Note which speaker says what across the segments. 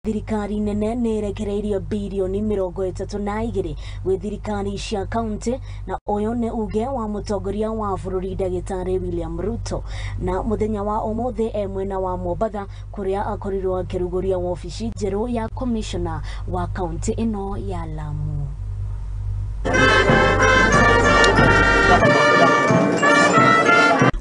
Speaker 1: Thirikari nene nĩ ĩrekereirio birioni 32 gwĩ thirikari cia kaunti, na ũyũ nĩ uge wa mũtongoria wa bũrũri ndagĩtarĩ William Ruto. Na mũthenya wa ũmũthĩ e mwena wa Mombatha kũrĩa akorirwo akĩrugũria wabici njerũ ya commissioner wa kaunti ĩno ya Lamu.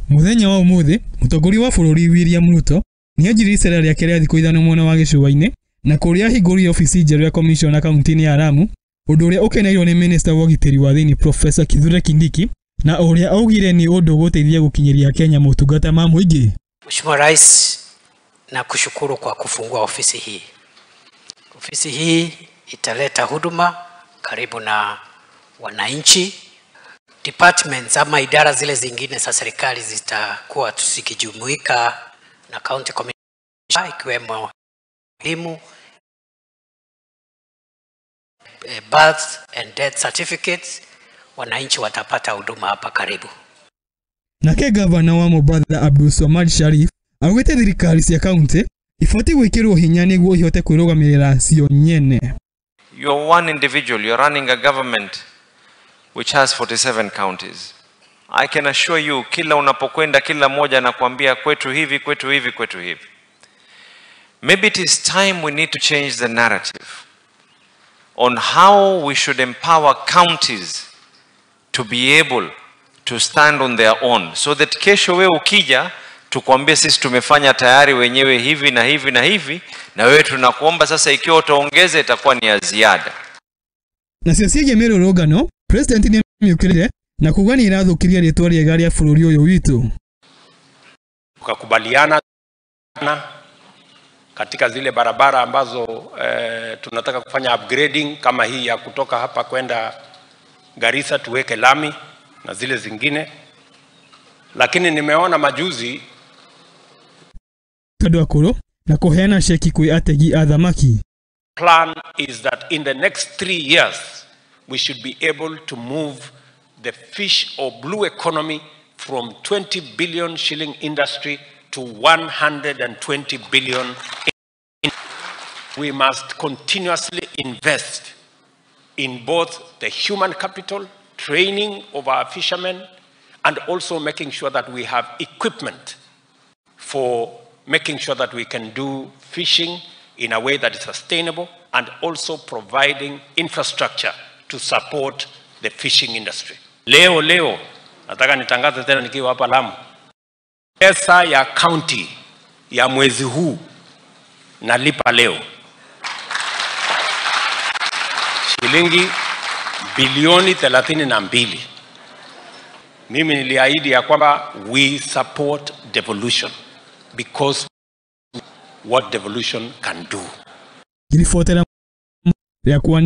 Speaker 2: Mũthenya wa ũmũthĩ mũtongoria wa bũrũri William Ruto nĩanjirie icera rĩake rĩa thikũ 5 mwena wa gĩcũa-inĩ na kũrĩa ahingũrire obici njerũ ya commissioner kaunti-inĩ ya Lamu, ũndũ ũrĩa ũkeneirwo nĩ minista wa ũgitĩri wa thĩinĩ Professor Kithure Kindiki, na ũrĩa augire nĩ ũndũ ũgũteithia gũkinyĩria Kenya motungata ma mũingĩ.
Speaker 3: Mheshimiwa Rais, nakushukuru kwa kufungua ofisi hii. Ofisi hii italeta huduma karibu na wananchi. Departments ama idara zile zingine za serikali zitakuwa zikijumuika na county commission, ikiwemo elimu, birth and death certificates. Wananchi watapata huduma hapa karibu.
Speaker 2: Nake gavana wa Mombatha Abdul Swamad Sharif augite thirikari cia kaunti ibatiĩ gwĩkĩrwo hinya nĩguo ihote kwĩrũgamĩrĩra cio nyene.
Speaker 4: You're one individual, you're running a government which has 47 counties. I can assure you, kila unapokwenda kila moja anakuambia kwetu hivi, kwetu hivi, kwetu hivi. Maybe it is time we need to change the narrative on how we should empower counties to be able to stand on their own, so that kesho wewe ukija tukwambie sisi tumefanya tayari wenyewe hivi na hivi na hivi, na wewe tunakuomba sasa ikiwa utaongeza itakuwa ni ya ziada.
Speaker 2: Na cio ciĩgiĩ mĩrũrũngano, President nĩamĩũkĩrĩire na kuga nĩ ĩrathũkirie rĩtwa rĩega rĩa bũrũri ũyũ witũ.
Speaker 5: Tukakubaliana katika zile barabara ambazo tunataka kufanya upgrading kama hii ya kutoka hapa kwenda Garissa tuweke lami na zile zingine, lakini nimeona majuzi
Speaker 2: andũ akũrũ na kũheana ceki kwĩ ategi a thamaki.
Speaker 5: Plan is that in the next 3 years we should be able to move the fish or blue economy from 20 billion shilling industry to 120 billion. We must continuously invest in both the human capital, training of our fishermen, and also making sure that we have equipment for making sure that we can do fishing in a way that is sustainable, and also providing infrastructure to support the fishing industry. Leo leo, nataka nitangaze tena nikiwa hapa Lamu. Pesa ya county ya mwezi huu nalipa leo. Shilingi bilioni 32. Mimi niliahidi ya kwamba we support devolution because what devolution can do.
Speaker 2: Ribotera ya kuwa